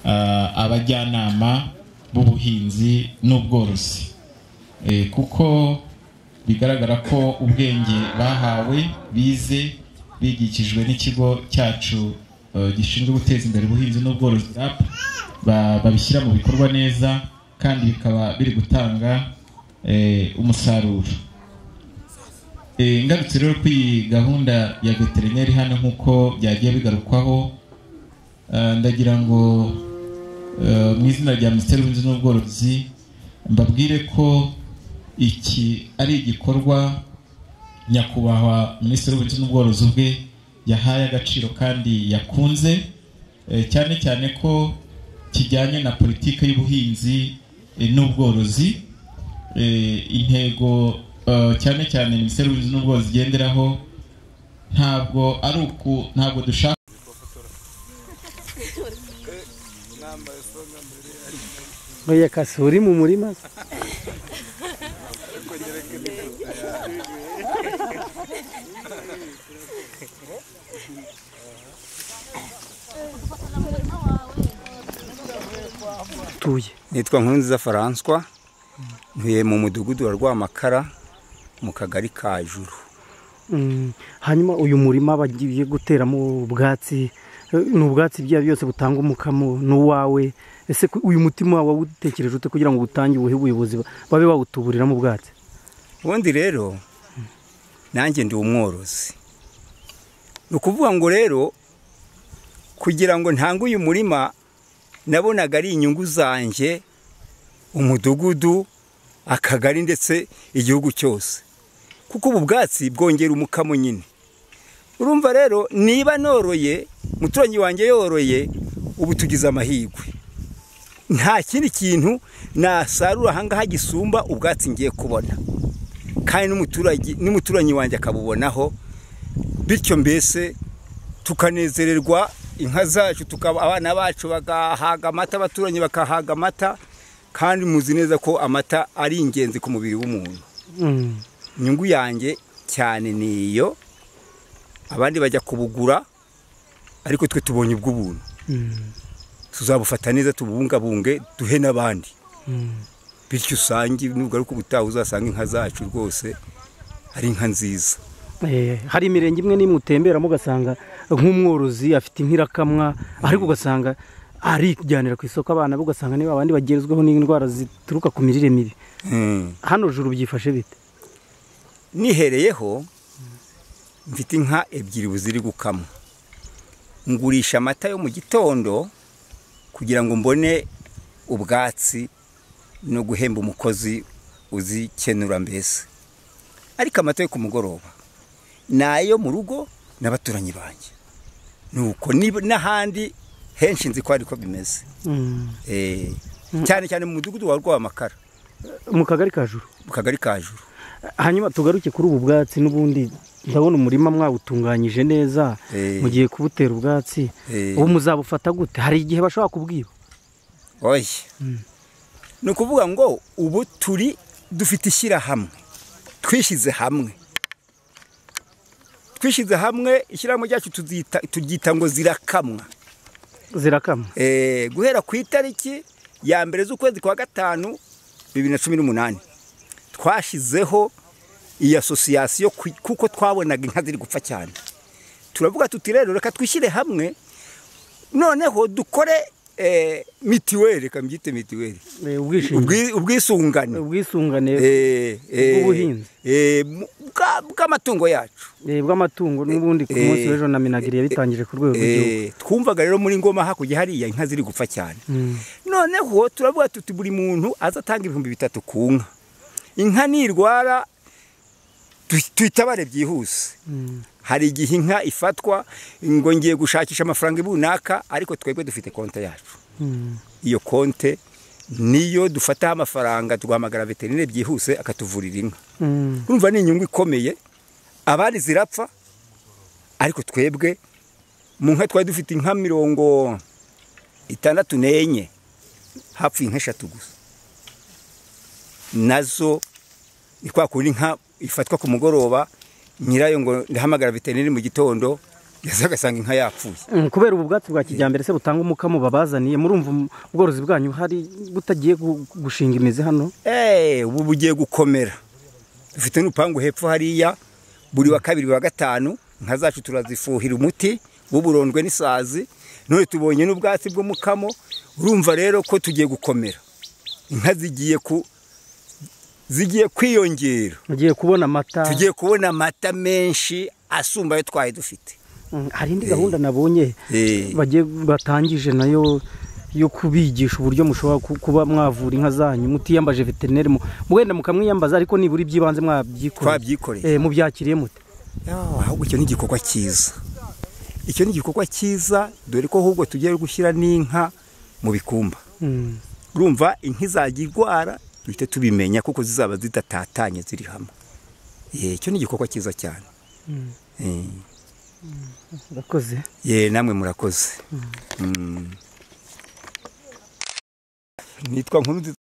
abajyanama b'ubuhinzi n'ubworozi, kuko bigaragara ko ubwenge bahawe bize bigikijwe n'ikigo cyacu gishinzwe guteza imbere ubuhinzi n'ubworozi RAB, babishyira mu bikorwa neza kandi bikaba biri gutanga umusaruro. Ngarutse rero kuri gahunda ya veterineri hano nk'uko byagiye bigarukwaho, ndagira ngo mu izina rya Minisiteri y'Ubuhinzi n'Ubworozi mbabwire ko iki ari igikorwa nyakubahwa Minisitiri w'Ubuhinzi n'Ubworozi ubwe yahaye agaciro kandi yakunze, cyane cyane ko kijyanye na politike y'ubuhinzi n'ubworozi. Intego cyane cyane Minisiteri y'Ubuhinzi n'Ubworozi igenderaho ntabwo ari uku, ntabwo dushaka oya kasuri mu murima. Nitwa Nkurunziza François, ntuye mu mudugudu wa Rwamakara mu kagari ka Juru. Hanyuma uyu murima bagiye guteramo ubwatsi, ni ubwatsi bya byose butanga umukamo n'uwawe. Ese uyu mutima wawe utekereje ute kugira ngo utange ubuhe buyobozi babe bawutuburiramo ubwatsi? Ubundi rero nanjye ndi umworozi, ni ukuvuga ngo rero kugira ngo ntange uyu murima nabonaga ari inyungu zanjye, umudugudu, akagari ndetse igihugu cyose, kuko ubu bwatsi bwongera umukamo nyine. Urumva rero niba noroye, muturanyi wanjye yoroye, ubu tugize amahirwe, nta kindi kintu nasarura ahangaha gisumba ubwatsi ngiye kubona, kandi n'umuturanyi wanjye akabubonaho, bityo mbese tukanezererwa inka zacu, tukaba abana bacu bagahaga amata, abaturanyi bakahaga amata, kandi muzi neza ko amata ari ingenzi ku mubiri w'umuntu. Inyungu yanjye cyane niyo, abandi bajya kubugura ariko twe tubonye ubw'ubuntu. Tuzabufata neza, tubungabunge, duhe n'abandi, bityo usange nugaruka ubutaha uzasanga inka zacu rwose ari inka nziza. Hari imirenge imwe n'imwe utemberamo ugasanga nk'umworozi afite inkirakamwa, ariko ugasanga arijyanira ku isoko abana be, ugasanga niba abandi bagerezweho n'indwara zituruka ku mirire mibi. Hano Juru byifashe bite? Nihereyeho mfite inka ebyiri buziri gukamwa, ngurisha amata yo mu gitondo kugira ngo mbone ubwatsi no guhemba umukozi uzikenura mbese, ariko amata yo ku mugoroba nayo mu rugo n'abaturanyi banjye, nuko n'ahandi henshi nzi ko ariko bimeze. Cyane cyane mu mudugudu wa Rwamakara mu kagari ka Juru. Mu kagari ka Juru. Hanyuma tugaruke kuri ubu bwatsi, n'ubundi ndabona umurima mwawutunganyije neza, mugiye kubutera ubwatsi, ubu muzabufata gute? Hari igihe bashobora kubwiba? Oya, ni ukuvuga ngo ubu turi dufite ishyirahamwe, twishyize hamwe, twishyize hamwe, ishyirahamwe ryacu turyita ngo zirakamwa. Zirakamwa. Guhera ku itariki ya 1 z'ukwezi kwa 5 2018 twashizeho iyi association, kuko twabonaga inka ziri gupfa cyane. Turavuga tuti rero reka twishyire hamwe, noneho dukore mitiweli, kambyite mitiweli, ubwisungane, ubwisungane bw'ubuhinzi bw'amatungo yacu, bw'amatungo. N'ubundi ku munsi w'ejo na Minagiri yabitangije ku rwego rw'igihugu. Twumvaga rero muri Ngoma hakurya hariya inka ziri gupfa cyane. Noneho turavuga tuti buri muntu azatanga 3000 ku nka, inka nirwara tuyitabare byihuse. Hari igihe inka ifatwa ngo ngiye gushakisha amafaranga ibunaka, ariko twebwe dufite konte yacu. Iyo konte niyo dufataho amafaranga, tugahamagara veterineri byihuse akatuvurira inka. Urumva ni inyungu ikomeye, abandi zirapfa ariko twebwe mu nka twari dufite inka 64, hapfuye inka 3 gusa, nazo ni kwa kundi inka ifatwa ku mugoroba, nyirayo ngo ndahamagara veterineri mu gitondo, Yaza agasanga inka yapfuye. Kubera ubu bwatsi bwa kijyambere se butanga umukamo babazaniye, murumva ubworozi bwanyu hari butagiye gushinga imizi hano? Ubu bugiye gukomera. Dufite n'urupangu hepfo hariya, buri wa kabiri wa gatanu inka zacu turazifuhira umuti w'uburondwe n'isazi, none tubonye n'ubwatsi bw'umukamo. Urumva rero ko tugiye gukomera, inka zigiye kwiyongera, tugiye kubona amata, tugiye kubona amata menshi asumba ayo twari dufite. Hari indi gahunda nabonye bagiye batangije nayo yo kubigisha uburyo mushobora kuba mwavura inka zanyu mutiyambaje veterineri, wenda mukamwiyambaza ariko nibura ibyibanze mwabyikoreye. Mubyakiriye mute? Ahubwo icyo ni igikorwa cyiza, icyo ni igikorwa cyiza, dore ko ahubwo tugiye gushyira n'inka mu bikumba. Urumva inka izajya irwara duhite tubimenya kuko zizaba zidatatanye ziri hamwe. Icyo ni igikorwa cyiza cyane. Murakoze. Namwe murakoze. Nitwa Nkurunziza.